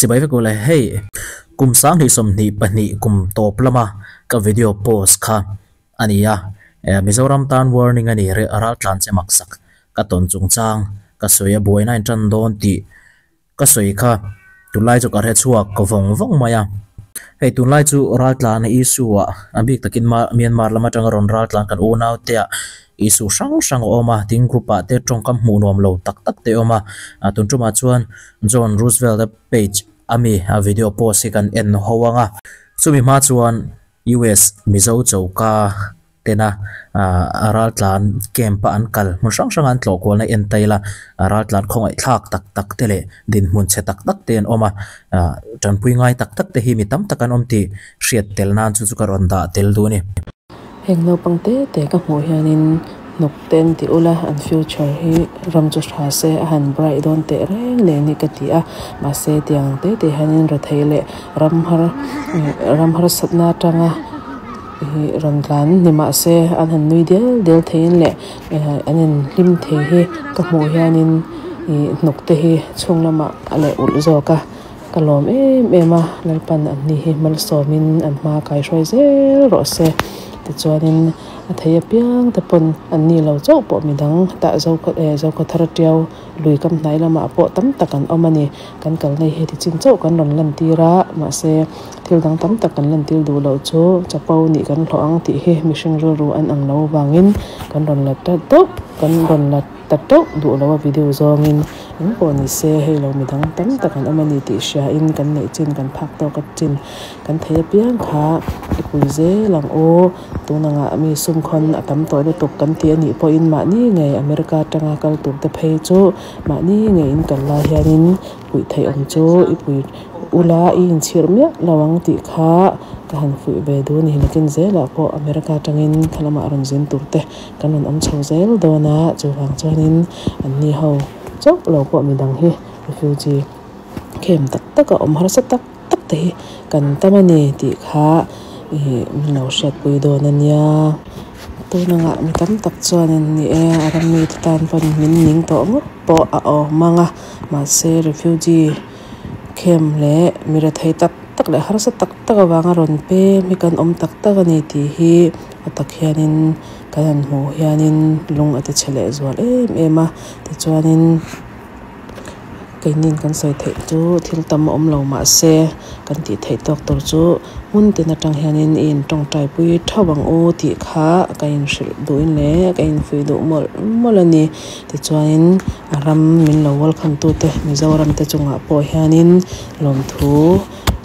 Chibai vek ule hei kum 2022 kum tawp lama ka video post kha a ni a, Mizoram tan warning a ni reh ral tlan che maksak ka tawn chungchang ka sawi a buaina in tan dawn tih Ka sawi kha, tunlai chu ka hre chhuak ka vawng vawng mai a. Hei tunlai chu raltlan issue ah a bik takin Myanmar lam atanga rawn raltlan kan unau te ah issue hrang hrang a awm a, tin group ah te tawngkam hmuh nuam lo tak tak te a awm a. Tun tumah chuan John Roosevelt a page ami a video post hi kan en ho ang a. Chumi hma chuan US Mizo choka tena a raltlan camp a an kal hmun hrang hrang a an tlawh kualna en ta ila a raltlan khawngaih thlak tak tak te leh dinhmun chhe tak tak te an awm a ah tanpui ngai tak tak te hi mi tam tak an awm tih hriat tel nan chu chu ka rawn dah tel duh a ni. Heng naupang te te ka hmuh hianin hnawk te an ti ula an future hi ram chu tha se a han bright dawn teh reng nen hi ka ti a mahse tiang te te hianin rethei leh ram har ram harsatna atanga Ih rawn tlan ni mahse an han nui dial dial theiin leh an in hlim thei hi ka hmuh hianin ih hnuk te hi chhung lamah a leh ulh zawk a ka lawm em em a Lalpan an ni hi malsawmin an hma kaihruai zel rawh se tichuanin a thei apiang te pawn an ni lo chauh pawh midang tah zo zokhawthar tiau lui kam hnai lamah pawh tam tak an awm a ni kan kalna hi heti chin chauh kan rawn lantir a mahse. Thil dang tam tak kan lantir duh loh chu chapo nih kan hlawh ang tih hi mihring rilru an ang lo vangin kan rawn la ta teuh kan rawn la ta teuh duh lo a video zawngin eng pawh ni se hei lo midang tam tak an awm a ni tih hriain kan neih chin kan phak tawk a chin kan thei apiang kha i pui zel ang u tun angah mi sumkhawn a tam tawh lutuk kan ti a nih pawhin mahni ngei America atanga kal tur te phei chu mahni ngeiin kal lai hianin puih theih awm chu i pui Ula i inchhir miah lo ang tih kha ka han fuih ve duh a ni. Nakin zelah pawh America atangin kha lamah rawn zin tur te kan rawn awm chho zel dawn a, chuvang chuanin anni ho chauh lo pawh midang hi refugee camp tak tak a awm harsa tak tak te hi kan tam a ni tih kha ih min lo hriatpui dawn a nia. Tun angah mi tam tak chuanin ni e a ram mite tan pawn min ning tawh ngawt pawh a awm ang a, mahse refugee Khem leh mi rethei tak tak leh harsa tak tak avanga rawn pem hi kan awm tak tak a ni tih hi a tak hianin kan han hmuh hianin lung a ti chhe leh zual em em a tichuanin keinin kan sawi theih chu thil tam a awm lo mahse kan tih theih tawk tur chu hmun tin atang hianin i intawngtai pui thauh ang u tih kha ka inhrilh duhin leh ka infuih duh mawlh mawlh a ni. Tichuanin a ram min lo welcome tute Mizoram te chungah pawh hianin lawmthu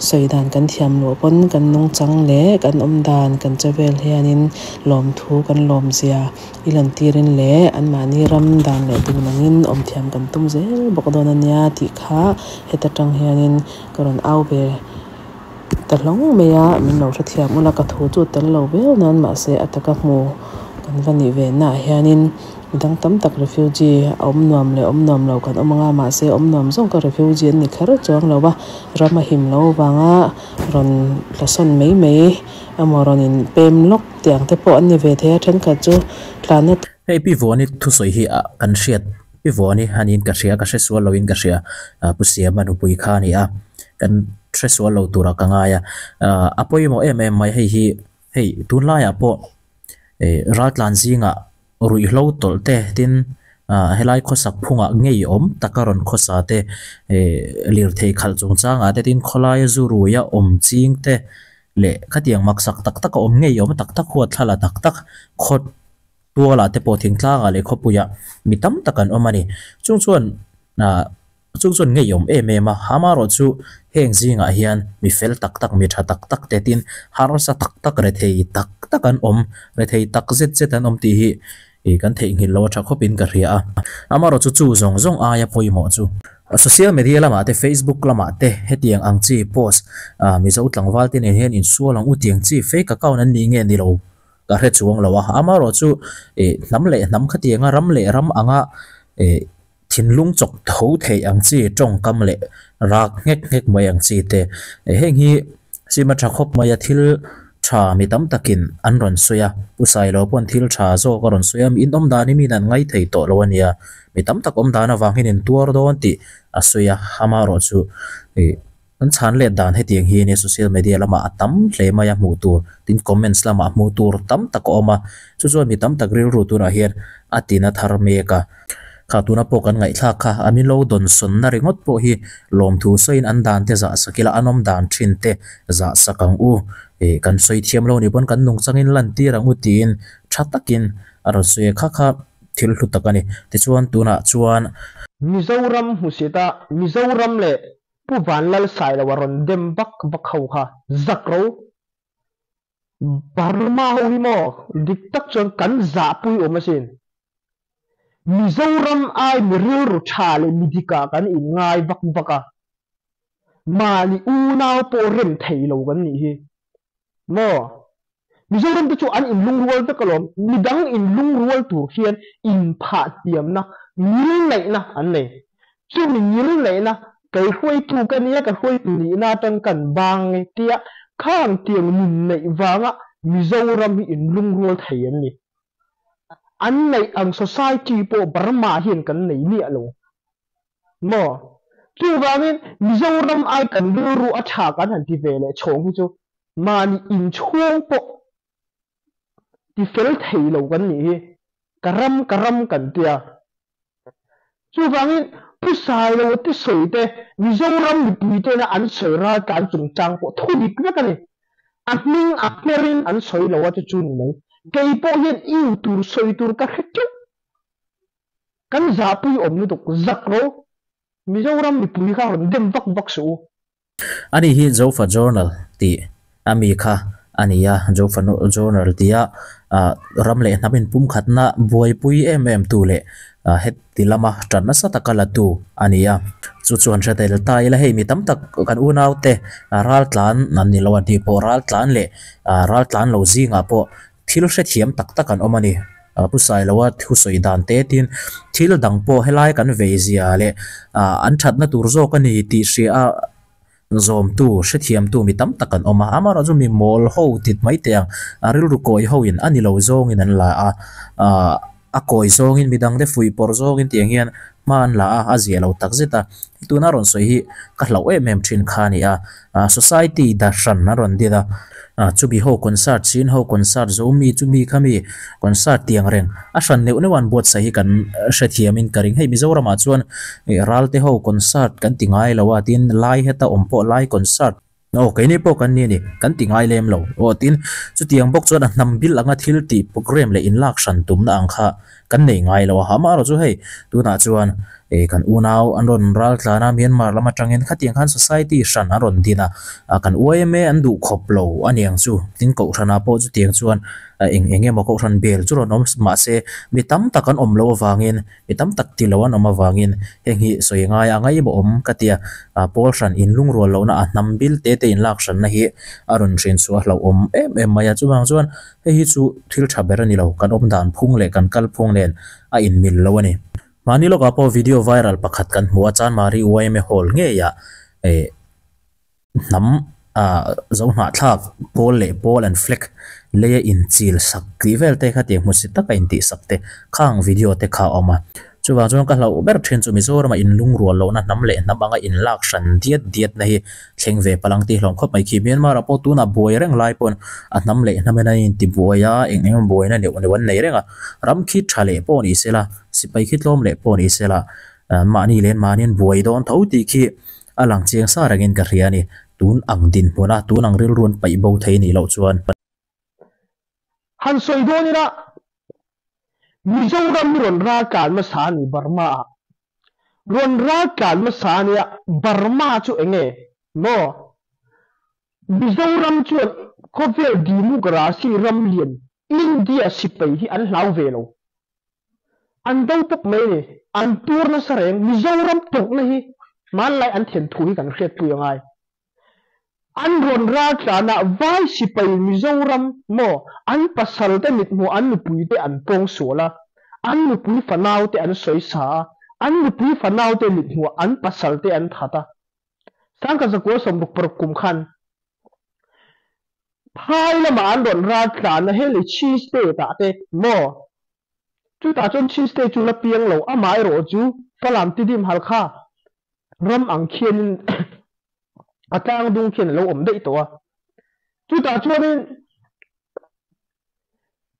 sawi dan kan thiam loh pawn kan nungchang leh kan awm dan kan che vel hianin lawmthu kan lawmzia i lantirin leh anmahni ram dan leh dun angin awm thiam kan tum zel bawk dawn a nia tih kha heta tang hianin ka rawn au ve ta hlawng mai a, min lo hrethiam ula ka thu chu tel lo viau nan mahse a taka hmu kan va nih ve naah hianin Midang tam tak refugee a awm nuam leh awm nuam lo kan awm anga mahse awm nuam zawng ka refugee an ni kher chuang lo a, ram a him lo vanga rawn tlasawn mai mai emaw rawn in pem lawk tiang te pawh an ni ve thei a thenkhat chu tlanna Hei Pi Vuani thusawi hi a kan hriat Pi Vuani aniin ka hria ka hre sual loin ka hria Pu Siama nupui kha a ni a kan hre sual lo turah ka ngai a a pawimawh em em mai hei hi hei tunlaiah pawh raltlan zingah Ruihhlo tawlh te tin ah helai khawsak phungah ngei awm taka rawn khawsa te eh lirthei khalh chungchangah te tin khawlaia zu ruia awm ching te leh khatiang maksak tak tak a awm ngei awm tak tak huat thla la tak tak khaw tualah te pawh thingtlangah leh khawpuiah mi tam tak an awm a ni. Chung chuan ah Chung chuan ngeiawm em em a, amaherawh chu heng zingah hian mi fel tak tak, mi tha tak tak te tin harsa tak tak, rethei tak tak an awm, rethei tak zet zet an awm tih hi ih kan theihnghilh lo a tha khawpin ka hria a. Amaherawh chu chu zawng zawng aia pawimawh chu. Social media lamah te, Facebook lamah te hetiang ang chi post ah Mizo tlangval te nen hian insual ang u tiang chi fake account an nih nge ni lo ka hre chuang lo a. Amaherawh chu ih hnam leh hnam khatianga ram leh ram anga ih Thinlung chawk tho theih ang chi tawngkam leh rak nghek nghek mai ang chi te. Heng hi sima tha khawp mai a thil tha mi tam takin an rawn sawi a, Pu Sailo pawn thil tha zawk a rawn sawi a, mi inawm dan hi min an ngai thei tawh lo a nia, mi tam tak awm dan avang hian in tuar dawn tih a sawi a, amaherawhchu ih. An chhan let dan hetiang hi nia social media lamah a tam hle mai a hmuh tur tin comments lamah hmuh tur tam tak a awm a, chu chuan mi tam tak rilru tunah hian a tina thar mek a. Kha tuna pawh kan ngaihthlak kha a min lo dawnsawnna ringawt pawh hi lawmthu sawiin an dan te zah sak ila an awm dan thin te zah sak ang u, ih kan sawi thiam lo nih pawn kan nungchangin lantir ang u tiin tha takin a rawn sawi a, kha kha thil hlu tak a ni. Tichuan tunah chuan. Mizoram hmusit a Mizoram leh Pu Vanlalsailoa rawn dem vak vak ho kha zak ro. Burma ho hi maw dik tak chuan kan zahpui awm asin. Mizoram ai mi rilru tha leh mi dikah kan inngai vak vak a, mahni unau pawh rem thei lo kan nih hi maw. Mizoram te chu an inlungrual vek alawm, midang inlungrual tur hian inphahtiamna, ngilneihna an nei. Chumi ngilneihna, kei hruaitu ka nia, ka hruaitu nihna atang kan bang e tia khang tiang nun neih vanga Mizoram hi inlungrual thei an ni. An neih ang society pawh Burma hian kan nei miah lo maw? Chuvangin Mizoram ai kan rilru a tha kan han ti ve leh chhawng hi chu Mahni inchhung pawh ti fel thei lo kan nih hi, ka ram ka ram kan tia. Chuvangin Pu Sailo te sawi te, Mizoram mipui tena an sawi raltlan chungchang pawh thu dik vek a ni. A hming a hmerin an sawi lo a chu chu ni mai. Kei pawh hian iu tur sawi tur ka hre teuh. Kan zahpui awm lutuk, zak ro. Mizoram mipui kha rawn dem vak vak suh u. Ani hi Zofa Journal tih a mi kha a ni a, Zofa Journal tia ram leh hnam inpumkhatna buaipui em em tu leh heti lama tan nasa taka la tu a ni a. Chu chuan hre tel ta ila hei mi tam tak kan unaute raltlan an ni lo a ni pawh raltlan leh raltlan lo zingah pawh Thil hrethiam tak tak an awm a ni. Pu Sailoa thusawi dan te tin thil dang pawh helai kan vei zia leh an thatna tur zawk a ni tih hria a zawmtu hrethiamtu mi tam tak an awm a. Amaherawhchu mi mawl ho tit mai teh ang a rilru kawi hoin a ni lo zawngin an la a, a kawi zawngin midangte fuih pawrh zawngin tiang hian hma an la a, a zia lo tak zet a. Tuna rawn sawi hi ka hlauh em em thin kha a ni a, society da hran an rawn din a, chumi ho concert, chin ho concert, zomi chumi khami concert tiang reng a hran neuh neuh an buatsaih hi kan hrethiamin ka ring. Hei Mizoramah chuan Ralte ho concert kan ti ngai lo a, tin Lai heta awm pawh Lai concert. Aw, keini pawh kan ni a ni, kan ti ngai lem lo. Aw, tin, chutiang bawk chuan a hnam bil anga thil tih program leh inlak hran tumna ang kha kan nei ngai lo a, amaherawh chu hei, tunah chuan eh kan unau an rawn ral tlan a, Myanmar lam atangin khatiang khan society hran an rawn din a, kan yma an duh khawp lo a niang chu, tin kohhranah pawh chutiang chuan eng eng emaw kohhran bel chu rawn awm mahse mi tam tak an awm loh avangin Mi tam tak ti lo an awm avangin heng hi sawi ngai a ngaihmawh awm ka ti a, pawl hran in lungrual lohna a hnam bil te te in lak hranna hi a rawn hrin chhuah hlauhawm em em mai a, chuvang chuan hei hi chu thil tha ber a ni lo, kan awm dan phung leh kan kal phung nen a inmil lo a ni. Mahni lawkah pawh video viral pakhat kan hmu a, Chanmari yma Hall ngeiah eh. Hnam ah zo hnahthlak pawl leh pawl an flag leia inchil sak tih vel te kha tiang hmusit taka intih sak te khang video te kha a awm a. Chuvang chuan ka hlauh ber thin chu Mizoramah inlungrual lohna hnam leh hnam anga inlak hran diat diat na hi thleng ve palang tih hlawm khawp mai khi. Myanmar ah pawh tunah buai reng lai pawn a hnam leh hnam in an intibuai a, eng eng buaina neuh neuh an nei reng a. Ram khi tha leh pawh ni sela, sipai khi tlawm leh pawh ni sela, mahni leh mahni an buai dawn tho tih khi A lang chiang sa rengin ka hria a ni. Tun ang dinhmun a, tun ang rilru an paih bo thei nih loh chuan. Han sawi dawn ila, Mizoram hi rawn ral tlan hmasa a ni Burma ah. Rawn ral tlan hmasa a nia, Burma chu eng nge maw? Mizoram chuan khawvel democracy ram lian India sipai hi an hlau ve lo. An do pawp mai ni. An tur nasa reng. Mizoram tawrhna hi hmanlai an then thu hi kan hriatpui a ngai. An rawn ral tlanah vai sipai Mizoram maw an pasal te mithmuh an nupui te an pawng sual a, an nupui fanau te an sawi sa a, an nupui fanau te mithmuh an pasal te an that a. Sangkhat zakua 66 kum khan Phai lamah an rawn ral tlan a, hei Chin State ah te maw? Chutah chuan Chin State chu la piang lo, amaherawh chu Falam Tidim Halkha ram ang khianin. A tlang dung khian a lo awm daih tawh a. Chutah chuanin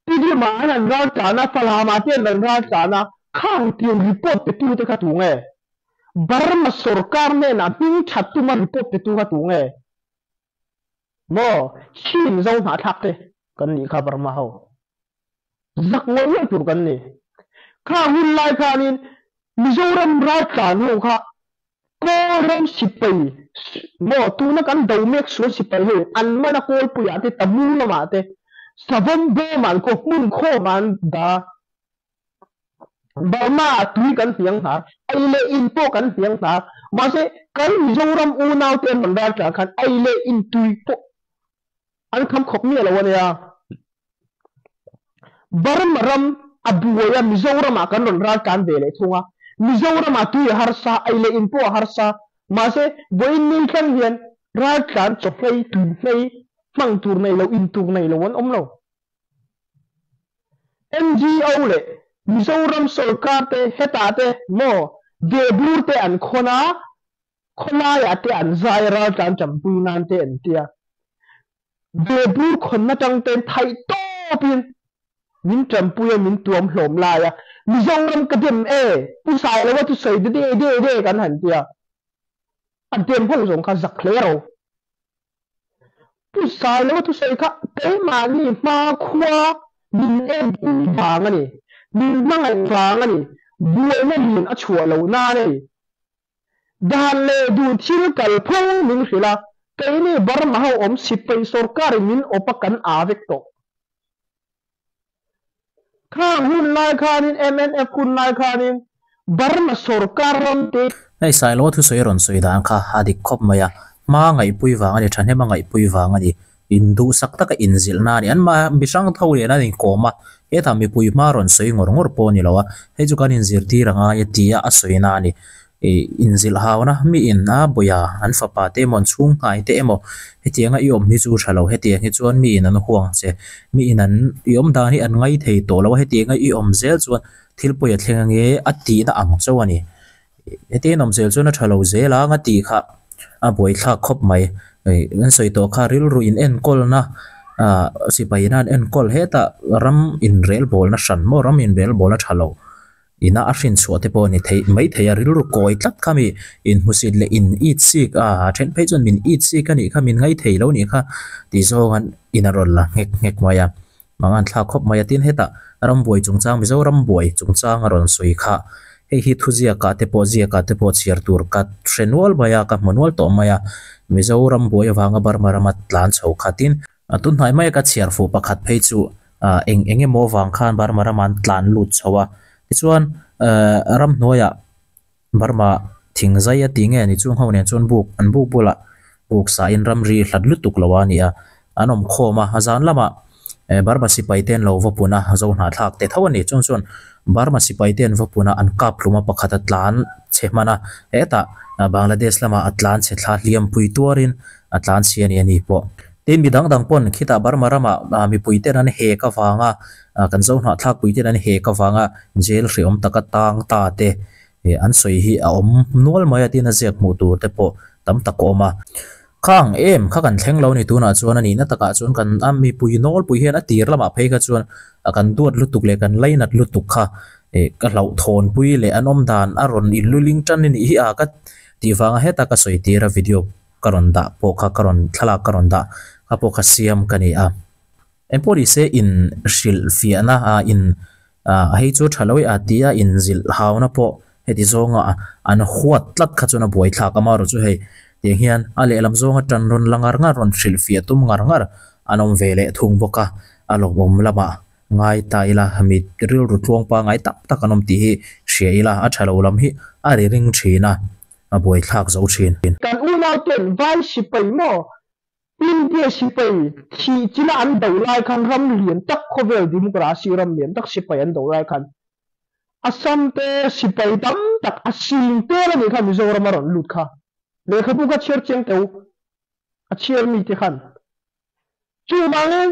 Tidima an han ral tlan a, Falam ah te an rawn ral tlan a, khang tiang report pe tu te kha tu nge? Burma sorkar hnenah hming that tuma report pe tu kha tu nge? Maw? Chin zo hnahthlak te kan nih kha Burma ho. Zak ngawih ngawih tur kan ni. Khang hun lai khanin Mizoram raltlan ho kha Kawlram sipai maw tuna kan do mek sual sipai ho an man a kawlpuiah te Tamu lamah te Savawm bawmah an khaw hmun khawmah an dah a. Burma ah tui kan hniang hna, ei leh in pawh kan hniang hna. Mahse kan Mizoram unaute an rawn raltlan khan ei leh in tui pawh an kham khawp miah lo a nia. Burma ram a buai a, Mizoram ah kan rawn raltlan ve leh thung a. Mizoram ah tui a harsa, ei leh in pawh a harsa. Mahse vawiin ni thleng hian raltlan chawhlei, tuihlei hmang tur nei lo, in tur nei lo an awm lo. NGO leh Mizoram sorkar te hetah te maw ve bur te an khawn a, khawlaiah te an zai a raltlan tanpui nan te an tia. Ve bur khawn atang ten theih tawpin min tanpui a min tuam hlawm lai a, Mizoram ka dem e, Pu Sailoa chu sawi de de de kan han tia. A dem ho zawng kha zak hle ro. Pu Sailoa thusawi kha keimahni hmakhua min en vang a ni, min hmangaih vang a ni, buaina lian a chhuah loh nan a ni. Dan leh duh thil kalphung min hrilh a, keini Burma ho awm sipai sorkarin min awp a kan aa vek tawh. Khang hun lai khanin mnf hun lai khanin Burma sorkar ram te. Hei Sailoa thusawi rawn sawi dan kha a dik khawp mai a, hma ngaihpui vang a ni, thahnem a ngaihpui vang a ni, induhsak taka inzilhna a ni, an mah mi hrang tho lian an inkawm a, hetah mipui hma rawn sawi ngawr ngawr pawh a ni lo a, hei chu kan inzirtir a ngai a tia a sawina a ni. Ih inzilh hauna mi in a bawia an fapa te emaw an chhung hnai te emaw hetianga i awm hi chu tha lo hetiang hi chuan mi in an huang che mi in an i awm dan hi an ngai thei tawh lo a hetianga i awm zel chuan thil pawi a thleng ange a tihna ang chauh a ni hetiang in awm zel chuan a tha lo zel ang a tih kha a buaithlak khawp mai ih kan sawi tawh kha rilru in enkawl na ah sipai in an enkawl hetah ram inrel bawlna hran maw ram inrel bawlna tha lo. Ina a hrin chhuah te pawh a ni thei mai thei a, rilru kawi tlat kha mi inhmusit leh in it sik a, a then phei chuan min it sik a nih kha, min ngaithei lo nih kha tih zawng an in a rawn la nghek nghek mai a, mangan thlak khawp mai a, tin hetah rambuai chungchang Mizoram buai chungchang a rawn sawi kha, hei hi thuziakah te pawh ziakah te pawh chhiar tur ka hre nual mai a, ka hmu nual tawh mai a, Mizoram buai avanga Burma rama tlan chho kha tin A tunhnai maia ka chhiar fuh pakhat phei chu eng eng emaw vang khan Burma rama an tlan lut chho a, tichuan ramhnuaiah Burma thing zai a tih nge ni chung ho nen chuan buk an buk bulah buk sahin ramri hlat lutuk lo a ni a, an awm khawm a, a zan lamah Burma sipai te an lo va pun a, zo hnahthlak te tho a ni, chung chuan Burma sipai te an va pun a, an kap hlum a pakhat a tlan chhe hman a, hetah Bangladesh lamah a tlan chhe thla hliampui tuarin a tlan chhia a ni a ni pawh. Tin, mi dang dang pawn khitah Burma ramah mipui ten an hek avanga kan zo hnahthlak pui ten an hek avanga jail hrehawm taka tang ta te an sawi hi a awm nual mai a tin a ziak hmuh tur te pawh tam tak a awm a. Khang em kha kan thleng lo ni tunah chuan a nihna takah chuan kan a mipui nawlpui hian a tir lamah phei kha chuan kan duat lutuk leh kan lainat lutuk kha ka hlauhthawnpui leh an awm dan a rawn inluling tan a nih hi a ka tih vanga heta ka sawi tir a video ka rawn dah pawh kha ka rawn thlalak ka rawn dah kha pawh kha siam ka ni a engpawh ni se in hrilh fiahna a in ah hei chu tha lo i a tia in zilh hauna pawh heti zawnga an huat tlat kha chuan a buai thlak a marawh chu hei tiang hian a lehlam zawnga tan rawn la ngar ngar rawn hrilh fiah tum ngar ngar an awm ve leh thung bawk a a lawmawm lamah ngai ta ila mi rilru tluang pangai tak tak an awm tih hi hria ila a tha lo lam hi a ri ring thin a. a buaithlak zo thin. Kan unau ten vai sipai maw India sipai thih china an do lai khan ram lian tak khawvel democracy ram lian tak sipai an do lai khan Assam te sipai tam tak a sing tel a nih kha Mizoram a rawn lut kha lehkhabu kha chhiar chiang teu a chhiar mi te khan chuvangin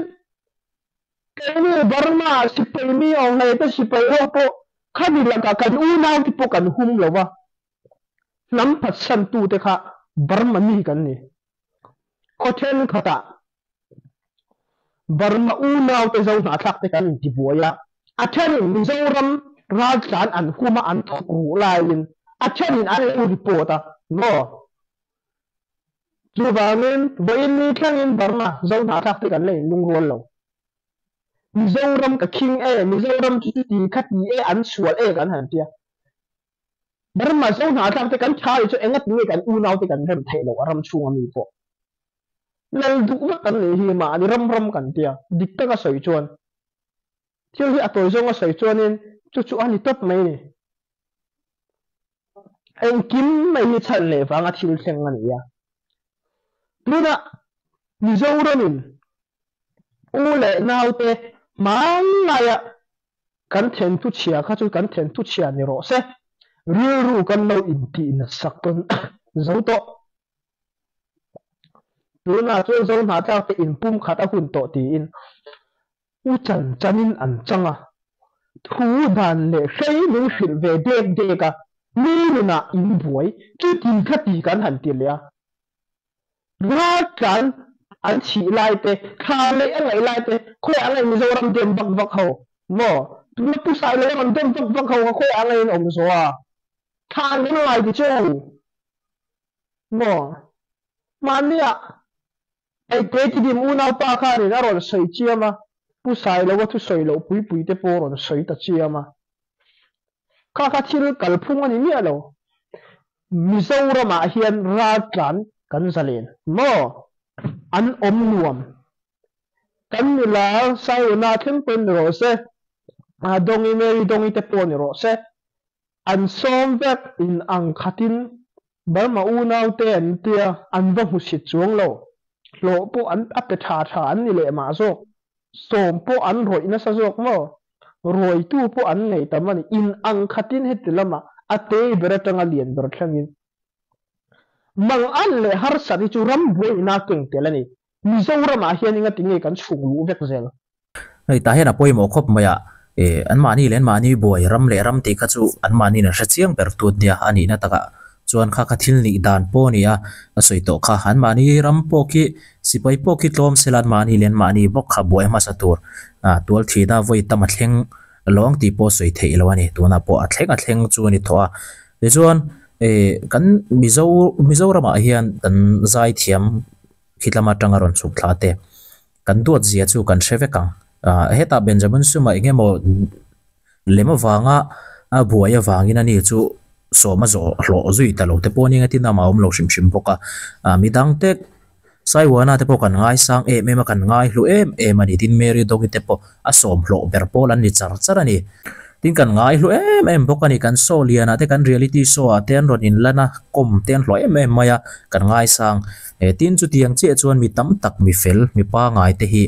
keini Burma sipai mi awng hlei te sipai ho pawh khami lakah kan unau te pawh kan hum lo va. Hnam phatsan tute kha Burma mi kan ni. Khaw thenkhatah Burma unaute zo hnahthlakte kan intibuai a, a thenin Mizoram raltlan an hum a an thawk ruh laiin a thenin an lo report a maw? Chuvangin vawiin ni thlengin Burma zo hnahthlakte kan la inlungrual lo. Mizoram ka khing e, Mizoram chu chuti kha ti e, an sual e kan han tia. Burma zo hnahthlak te kan tha hi chu enga tinge kan unau te kan rem theih loh a ram chhunga mi pawh lal duh vek kan nih hi mahni ram ram kan tia dik taka sawi chuan thil hi a tawi zawnga sawi chuanin chu chu a ni tawp mai ni. Engkim mai hi chhan leh vanga thil thleng a ni a. Tunah Mizoramin u leh naute hmanlaia Kan thenthu chhia kha chu kan thenthu chhia ni rawh se, rilru kan lo intih natsak tawn zo tawh. Tunah chuan zo hnahthlak te inpum khat a hun tawh tiin u chan chanin an chang a, thu dan leh hrei min hrilh ve dek dek a, mi nunah in buai chutin kha ti kan han ti leh a. Raltlan an chhih lai te, thla leh a ngaih lai te, khawi ah ngei Mizoram dem vak vak ho maw? Tuna Pu Sailo a rawn dem vak vak ho kha khawi ah ngei an awm zawh a? Thla an rawn ngai ti chu maw? Mahni ah Aite Tidim unaupa khanin a rawn sawi chiam a, Pu Sailo a thusawi loh pui pui te pawh a rawn sawi ta chiam a. Kha kha thil kalphung a ni miah lo. Mizoramah hian raltlan kan zalen maw? An awm nuam. Kan nula Saiona thleng pawhin ni rawh se, Dawngi Mary Dawngi te pawh ni rawh se, an sawm vek in ang khatin Burma unaute an tia an va hmusit chuang lo. Hlawh pawh an a pe tha tha an ni leh mah zawk. Sawm pawh an rawih nasa zawk maw? Rawitu pawh an nei tam a ni. In ang khatin heti lamah a tei ber atanga lian ber thlengin Mangan leh harsat hi chu ram buaina keng tel a ni. Mizoramah hian enga tinge kan chhung luh vek zel? Hei tah hian a pawimawh khawp mai a, anmahni leh anmahni buai ram leh ram tih kha chu anmahniin an hre chiang ber tut nia a nihna takah chuan kha kha thil nih dan pawh a ni a, a sawi tawh kha. Anmahni ram pawh khi sipai pawh khi tlawm sela anmahni leh anmahni bawk kha buai hmasa tur tual thihna vawi tam a thleng lawng tih pawh sawi theih lo a ni. Tunah pawh a thleng a thleng chu a ni tawh a. Tichuan kan Mizo Mizoramah hian kan zaithiam khitlama atanga rawn chhuk thla te Kan duat zia chu kan hre vek ang. Hetah Benjamin Suma eng emaw lem avanga a buai avangin ani chu sawm a zawh hlawh zui ta lo te pawh nia tin amah a awm lo hrim hrim bawk a. Midangte Saiwana te pawh kan ngaisang em em a, kan ngaihlu em em a ni. Tin Mary Dawngi te pawh a sawm hlawh ber pawl an ni char char a ni. Tin kan ngaihlu em em bawk a ni. Kan show lianah te kan reality show ah te an rawn inlan a, kawm te an hlawh em em mai a, kan ngaisang. He tin chutiang chiah chuan mi tam tak mi fel, mi pangai te hi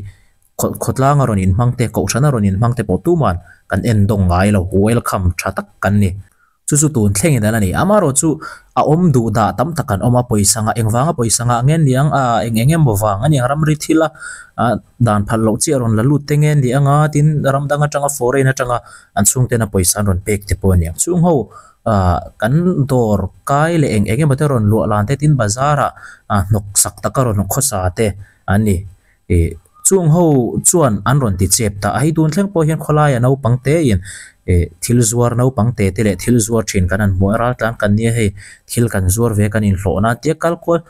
khawtlanga rawn inhmang te, kohhrana rawn inhmang te pawh tuman kan en dawng ngai lo, welcome tha tak kan ni. Chu chu tun thlengin a la ni. Amaherawh chu a awm duh dah tam tak kan awm a, pawisa ngah engvanga pawisa ngah nge niang a, eng eng emaw vang a niang ramri thil a dan phal loh chiah rawn la lut te nge ni anga tin ram dang atanga foreign atanga an chhungten a pawisa an rawn pek te pawh a niang. Chung ho Kan dawr kai leh eng eng emaw te rawn luah lan te tin bazar ah hnawk sak taka rawn khawsa te an ni. Ih chung ho chuan an rawn ti chep ta a, hei tun thleng pawh hian khawlaia naupang te in ih thil zuar naupang te te leh thil zuar thin kan han hmu a, raltlan kan nia hei thil kan zuar ve kan inhlawh nan tia kal kual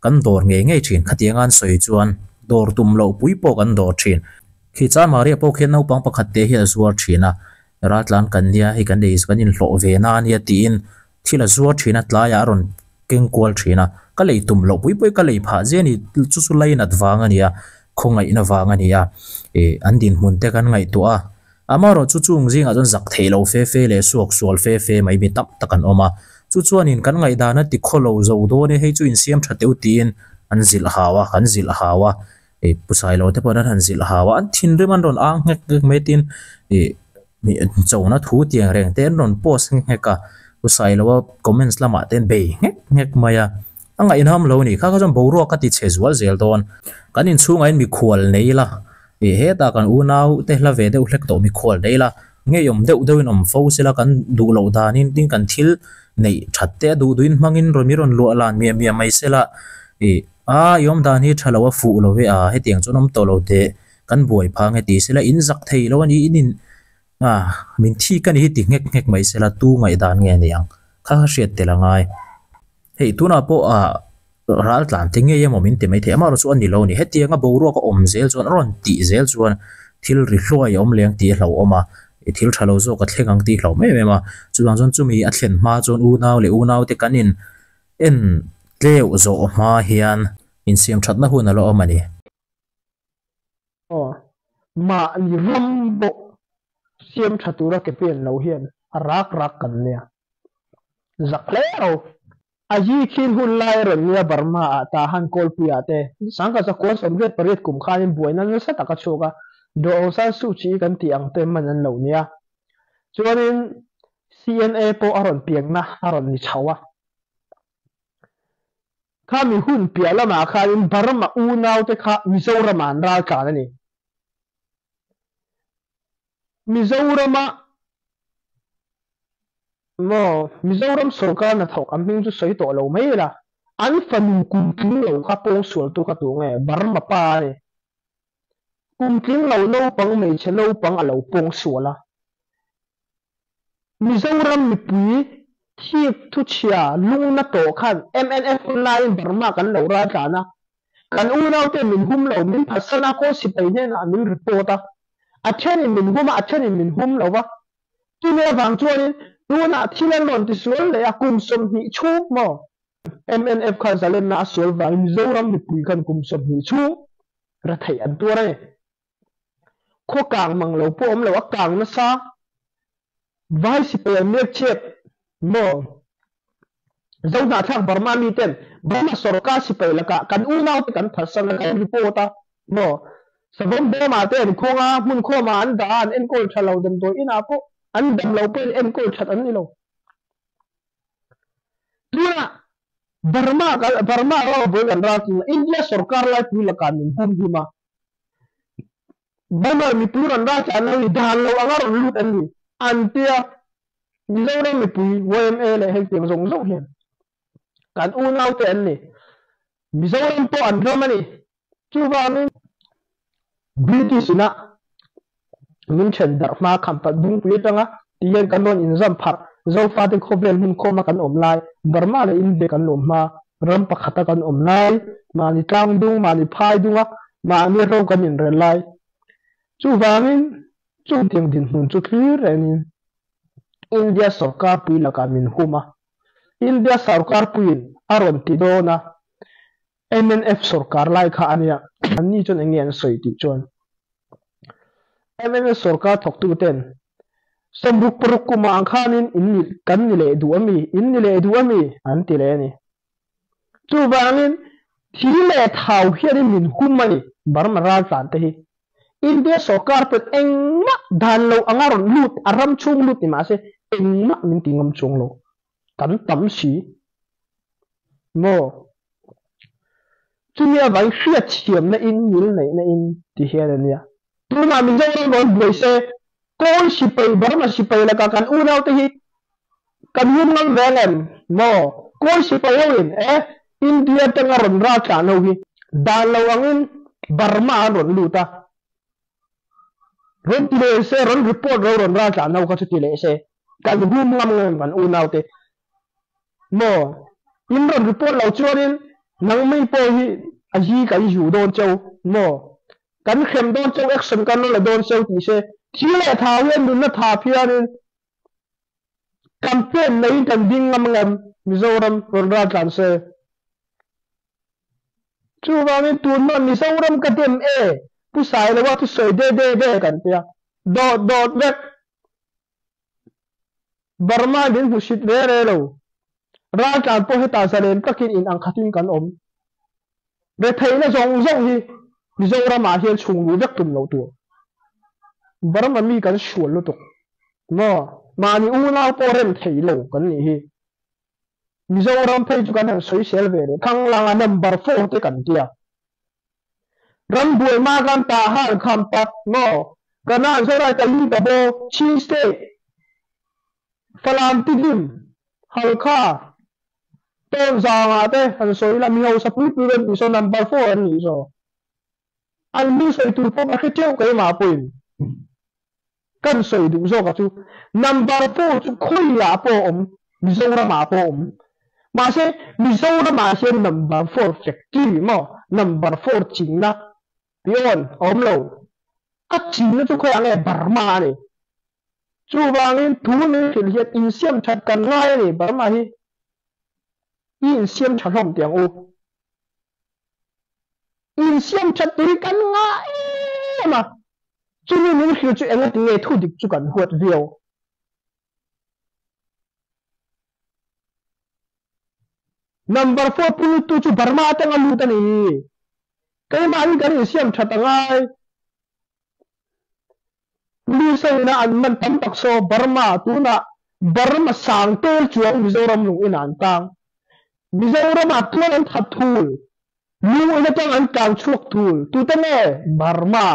kan dawr ngei ngei thin. Khatianga an sawi chuan dawr tum loh pui pawh kan dawr thin. Khi chan Maria pawh khian naupang pakhat te hi a zuar thin a, Raltlan kan nia hei kan ei kan inhlawh ve na ania tiin thil a zuar thin a tlaiah a rawn keng kual thin a ka lei tum loh pui pui ka lei phah zia ni chu chu lainat vang a ni a khawngaihna vang a ni a ih an dinhmun te kan ngaihtuah a amaherawh chu chung zingah chuan zak theih lo fe fe leh suak sual fe fe mai mi tam tak an awm a chu chuanin kan ngaihdana ti khawlo zo dawn e hei chu insiam tha teuh tiin an zilh hau a kan zilh hau a. Ih pu Sailo te pawh an han zilh hau a, an thinrim an rawn ang nghek nghek mai tin ih mi chona thu tiang reng te an rawn post nghek nghek a, pu Sailoa comments lamah te an bei nghek nghek mai a, a ngaihnawm lo a ni kha kha chuan boruak a ti chhe zual zel dawn. Kan inchhungah hian mikhual nei la, ih hetah kan unau te hla ve deuh hlek tawh mikhual nei la, ngeiawm deuh deuhin awm fo sela kan duh loh danin tin kan thil neih that te a duh duhin hmangin rawn mi rawn luah lan miah miah mai sela ih. A, i awm dan hi tha lo a fuh lo ve a, hetiang chuan awm tawh lo teh, kan buai phang e ti sela, in zak thei lo a ni, in in a, min thik a ni hi ti nghek nghek mai sela, tu ngaihdan nge ni ang kha kha hriat tel a ngai. Hei tunah pawh a ral tlan te ngei emaw min ti mai thei, amaherawhchu a ni lo a ni, hetianga boruak a awm zel chuan a rawn tih zel chuan thil ri hluai a awm leng tih a hlauhawm a, i thil tha lo zawk a thleng ang tih a hlauhawm em em a, chuvang chuan chumi a thlen hma chuan unau leh unau te kan in En tleuh zawh hma hian insiam thatna hun a la awm a ni. Aw, mahni ram pawh siam tha tura ke pen lo hian a rak rak kan nia. Zak hle ro. A yi khin hun lai a rawn nia Burma ah Tahan Kawlpui ah te Sangkhat zakua 88 kum khanin buaina nasa tak a chhuak a, Daw Aung San Suu Kyi kan tih ang te man an lo nia. Chuanin CNA pawh a rawn piangna a rawn ni chho a. Khami hun piah lamah khanin Burma unaute kha Mizoramah an ral tlan a ni. Mizorama maw Mizoram sorkar hnathawk an hming chu sawi tawh lo mai ila, an fanu kum tling lo kha pawngsualtu kha tu nge Burma pa a ni. Kum tling lo naupang hmeichhe naupang a lo pawngsual a. Mizoram mipui thik thuchhia lungna tawh khan mnf laiin Burma kan lo ral tlan a, kan unaute min hum lo, min phatsan a, kawl sipai hnenah min report a, a thenin min hum a, a thenin min hum lo va. Chumi avang chuanin tunah thil an rawn tisual leh a, kum 20 chhung maw? Mnf khan zalenna a sual vangin Mizoram mipui khan kum 20 chhung retheih an tuar a ni. Khaw kang mang lo pawh awm lo, a kang nasa. Vai sipai an mek chep maw? Zo hnahthlak Burma mi ten Burma sorkar sipai lakah kan unau te kan phatsan a, kan report a maw? Savawm bawmah te an khawng a, hmun khawmah an dah a, an enkawl tha lo, damdawi inah pawh an dam lo pawhin enkawl that an ni lo. Tunah Burma Burma ram a buai kan ral tuna India sorkar laipui lakah min hum him a, Burma mipui rawn ral tlan lo hi dan lo anga rawn lut an ni an tia Mizoram mipui yma leh hengtiang zawng zawng hian kan unaute an ni. Mizoram pawh an ram a ni. Chuvangin British ina min then darh hma khampat dungpui atanga ti hian kan rawn inzam pharh Zofate khawvel hmun khawma kan awm lai, Burma leh India kan awm hma, ram pakhata kan awm lai, mahni tlang dung, mahni phai dunga mahni ro kan inrel lai. Chuvangin chutiang dinhmun chu thlir rengin India sorkar pui lakah min hum a, India sorkar puiin a rawn ti dawn a, Mnf sorkar lai kha a nia, anni chuan eng nge an sawi tih chuan mnf sorkar thawktu ten 66 kumah ang khanin in ni kan ni leh duh a mi, in ni leh duh a mi an ti leh a ni. Chuvangin thi leh thau hianin min hum a ni Burma raltlan te hi. India sorkar pawn engmah dan lo anga rawn lut a ram chhung lut ni mahse engmah min ti ngam chuang lo. Kan tam si maw? Chumi avangin hriatthiamna in ngil neihna in ti hian a nia. Tunah Mizoram rawn buai se, Kawl sipai, Burma sipai lakah kan unaute hi kan hum ngam ve ang em maw? Kawl sipai ho in e India atanga rawn ral tlan ho hi dan lo angin Burma an rawn lut a, rawn ti leh se, rawn report ro rawn ral tlan ho kha chu ti leh se, kan hum ngam ngem kan unaute maw? In rawn report lo chuanin nangmei pawh hi a hi kan zu dawn cheu maw? Kan hrem dawn cheu action kan la la dawn cheu tih se thi leh thau hian nunna tha phianin campaign neiin kan ding ngam ngam Mizoram rawn ral tlan se. Chuvangin tunhma Mizoram ka dem e Pu Sailoa chu sawi de de de kan tia dawt dawt vek. Burma min hmusit ve re lo. Raltlan pawh hetah zalen takin in ang khatin kan awm. Retheihna zawng zawng hi Mizoramah hian chhung luh vek tum lo tur. Burma mi kan sual lutuk. Maw? Mahni unau pawh rem thei lo kan nih hi. Mizoram phei chu kan han sawisel ve leh thanglanga number 4 te kan tia. Ram buai ma kan tah hal kham pat maw? Kanan Zorai Kali ka bo Chin State Falam Tidim Halkha. Tawn zangah te han sawi ila mi hausa pui pui kan tih saw number 4 an nih saw. An hming sawi tur pawh ka hre teuh keimah pawhin. Kan sawi duh zawk a chu number 4 chu khawiah pawh a awm, Mizoramah pawh a awm. Mahse Mizoramah hian number 4 factory maw number 4 chinna pion a awm lo. A chinna chu khawiah nge Burma a ni. Chuvangin thu min hrilh hian insiam that kan ngai a ni Burma hi i insiam tha hlawm tih ang u. Insiam that tur hi kan ngah em a, chumi min hrilh chu engati nge thu dik chu kan huat viau. Number 4 pultu chu Burma atanga lut a ni. Keimah hi kan insiam that a ngai. Police ho ina an man tam tak saw Burma tunah Burma sang tel chuang Mizoram lung inah an tang. Mizoram ah chuan an that thul. Lung in atang an tlan chhuak thul. Tute nge Burma?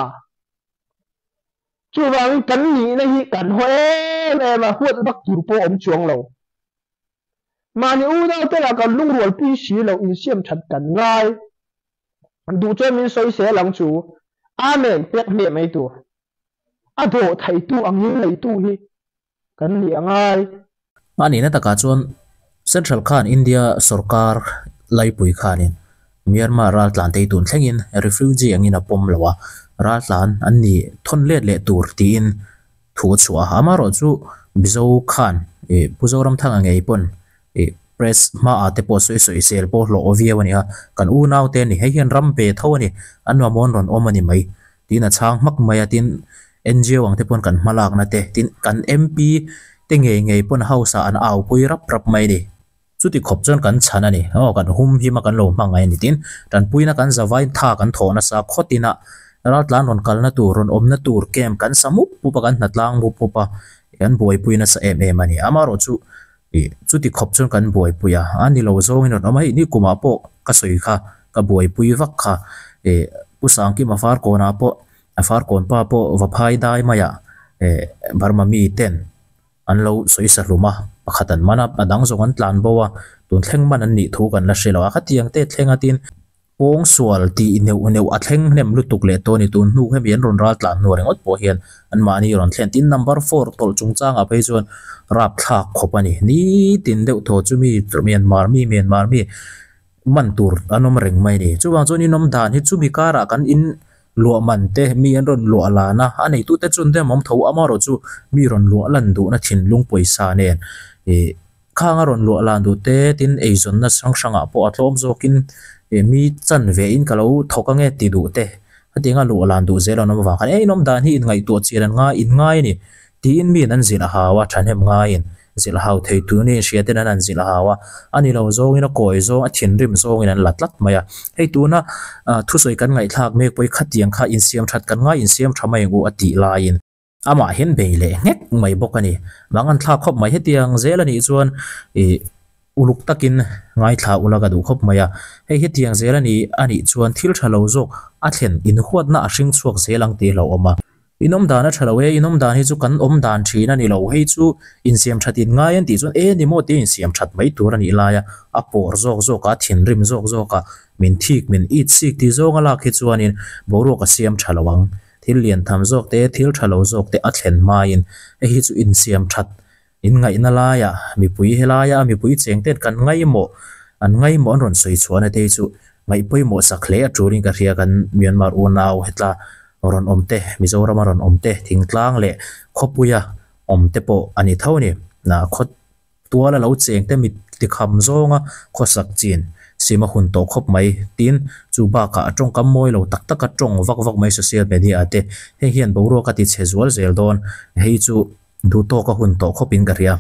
Chuvangin kan nihna hi kan haw em em a, huat vak tur pawh awm chuang lo. Mahni unau te lah kan lungrualpui si lo insiam that kan ngai. Duh chuan min sawi sel ang chu. Amen pek hmeh mai tur. A dawh theitu angin leitu hi kan nih a ngai. A nihna takah chuan Central khan India sorkar laipui khanin Myanmar raltlan te hi tun thlengin refugee angin a pawm lo a, raltlan an ni thawn let leh tur tiin thu a chhuah a. Amaherawhchu Mizo khan Pu Zoramthanga ngei pawn Ih press hmaah te pawh sawi sawi sel pawh hlawh aw viau a ni a, kan unau te a ni, hei hian ram ve tho a ni, an mamawh an rawn awm a ni mai tiin a chhang hmak mai a, tin NGO ang te pawn kan hma lakna te, tin kan MP te ngei ngei pawn house ah an au pui rap rap mai a ni, chuti khawp chuan kan chhan a ni, aw kan hum him a kan lo hmangaih a ni, tin tanpuina kan zavai tha kan thawh nasa khawtin a raltlan rawn kalna tur rawn awmna tur camp kan sa mup mup a kan hnatlang mup mup a, kan buaipui nasa em em a ni, amaherawhchu Ih, chuti khawp chuan kan buaipui a, a ni lo zawngin rawn awm a, hei ni kumah pawh ka sawi kha, ka buaipui vak kha. Ih, Pu Sangkima Farkawnah pawh, a Farkawn pa pawh va phai dai maiah ih Burma mi ten an lo sawi sa hlum a, pakhat an man a, a dang zawng an tlan bo a, tun thleng man an nih thu kan la hre lo a, khatiang te thleng a tin Pawng sual tih neuh neuh a thleng hnem lutuk leh tawh a ni. Tun hnu hemi an rawn ral tlan hnuah ringawt pawh hian anmahni rawn thlen. Tin, number 4 tawlh chungchangah phei chuan rapthlak khawp a ni. Nitin deuh thaw chu mi Myanmar mi Myanmar mi man tur an awm reng mai a ni. Chuvang chuan inawm dan hi chumi karah kan in luah man te mi an rawn luah lan a, a neitute chu an dem awm tho. Amaherawhchu mi rawn luah lan duhna thinlung pawisa nen ih Khang a rawn luah lan duh te, tin eizawnna hrang hrangah pawh a tlawm zawkin mi chan ve in ka lo thawk ange ti duh te, hetiang a luah lan duh zel an awm avang khan e inawm dan hi inngaihtuah chian an ngai in ngai a ni tiin miin an zilh a hau a, thahnem ngaiin zilh a hau thei tur ni in hria ten an han zilh a hau a, a ni lo zawngin a kawi zawng a thinrim zawngin an la tlat mai a, hei tuna thusawi kan ngaihthlak mek pawh hi khatiang kha insiam that kan ngai insiam tha mai ang u a tih laiin. Amah hian bei leh nghek mai bawk a ni. Mang an thlak khawp mai. Hetiang zel a nih chuan ih uluk takin ngaithla ula ka duh khawp mai a. Hei hetiang zel a ni a nih chuan thil tha lo zawk a thlen inhuatna a hring chhuak zel ang tih hlauhawm a. Inawm dan a tha lo e, inawm dan hi chu kan awm dan thin a ni lo. Hei chu insiam that in ngai an tih chuan e ni maw tia insiam that mai tur a nih lai a, a pawr zawk zawk a, a thinrim zawk zawk a, min thik min it sik tih zawng a lak hi chuanin boruak a siam tha lo ang. Thil lian tham zawk te, thil tha lo zawk te a thlen hmain hei hi chu insiam that in ngaihna laiah mipui helaia mipui cheng ten kan ngaihmawh an ngaihmawh an rawn sawi chhuahna te hi chu ngaihpawimawh sak hle a tulin ka hria kan Myanmar unau hetla rawn awm te Mizorama rawn awm te thingtlang leh khawpuia awm te pawh a ni tho a ni. Khaw Tuala lo cheng te mit tikham zawnga khawsak chin sim a hun tawh khawp mai. Tin, chu bakah a tawngkam mawi lo tak taka tawng vak vak mai social media ah te hei hian boruak a ti chhe zual zel dawn. Hei chu duhtawk a hun tawh khawpin ka hria.